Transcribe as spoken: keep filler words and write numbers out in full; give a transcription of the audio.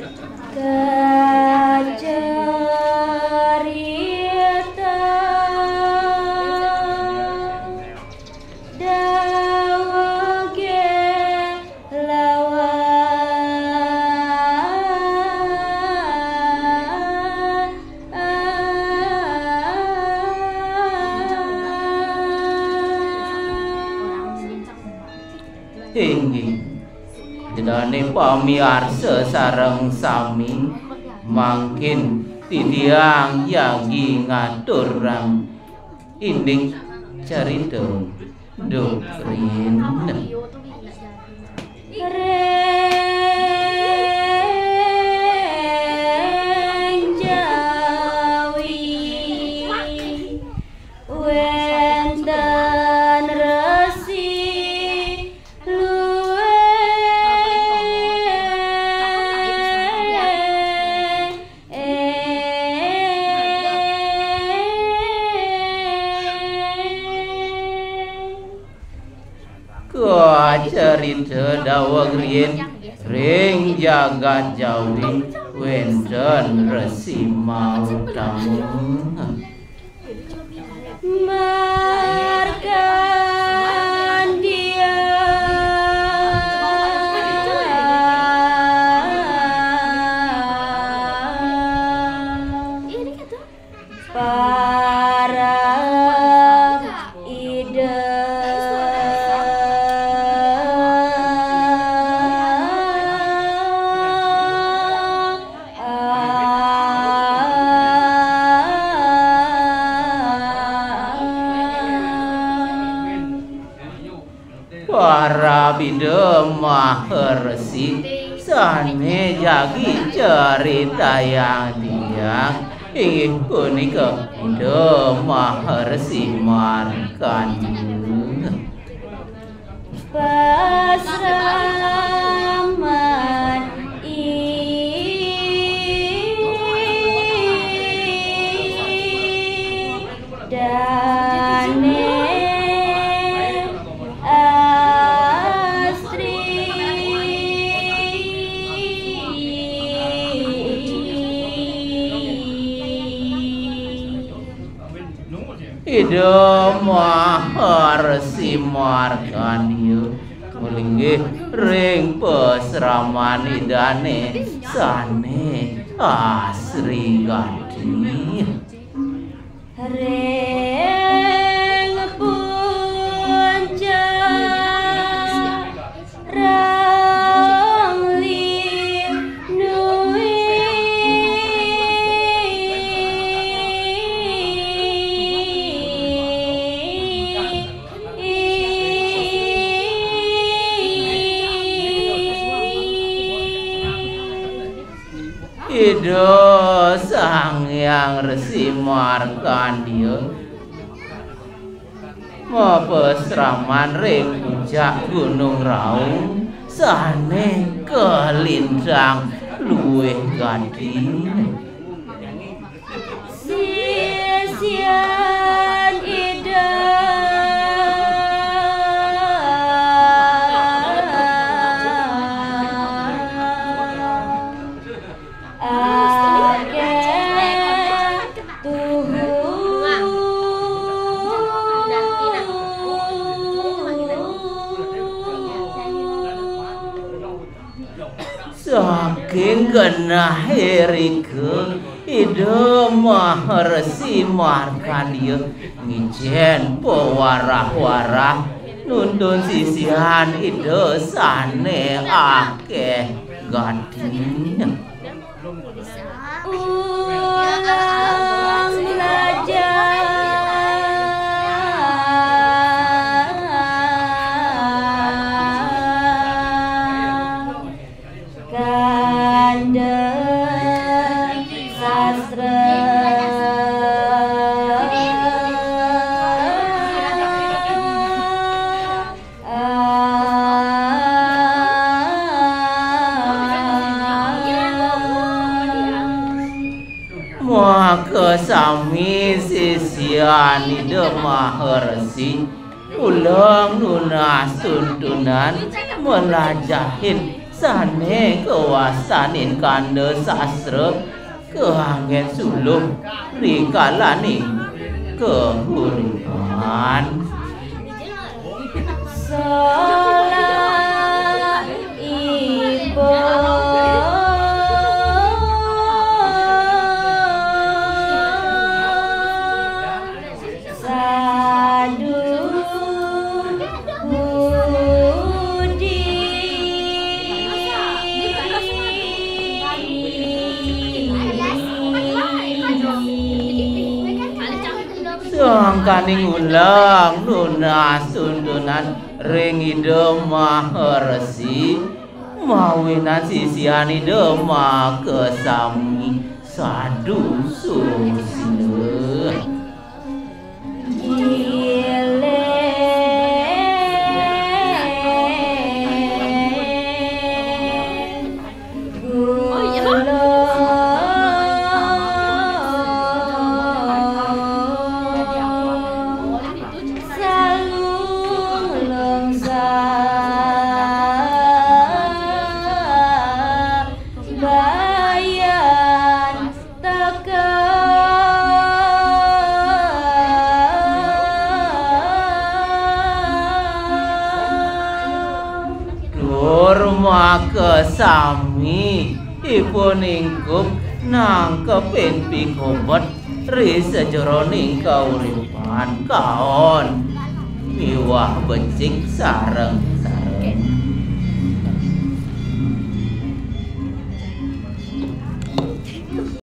Kacarita daweg lawan Inggih. Ida dané pamiarsa sareng sami, mangkin titiang jagi ngaturang indik carita. Duh rin. Ring jawi wénten resi luwih. Kacarita daweg riin, ring jagat jawi wénten resi mautama. Markandia. Parab Ida. Parab Ida Maharesi sané jagi caritayang tiang, inggih punika Ida Maharesi Markanda. Pasraman Idané Astri. Ida Maharesi Markanda malinggih ring pasraman Idané sané asri gati. Ring puncak Rangli Nui. Ida Sang Hyang Resi Markandia mapasraman ring puncak Gunung Raung sané kalintang luwih gati. Sisian Ida akéh tuhu. Saking genah irika, Ida Maharesi Markandia ngicén pawarah-warah nuntun sisian Ida sané akéh gati. Ulang belajar kanda sastra. Maka sami sisian Ida Maharesi ulang nunas tuntunan malajahin Sané kawastanin kanda sastra kaanggén suluh ri kalaning kahuripan. Salah ipun sadu budi. Sangkaning ulang nunas tuntunan ring Ida Maharesi mawinan sisian Ida makasami sadu susila. Bayan teka. Tur makasami ipun ingkup nangkepin pikobet ri sajeroning kauripan kaon miwah becik sareng-sareng.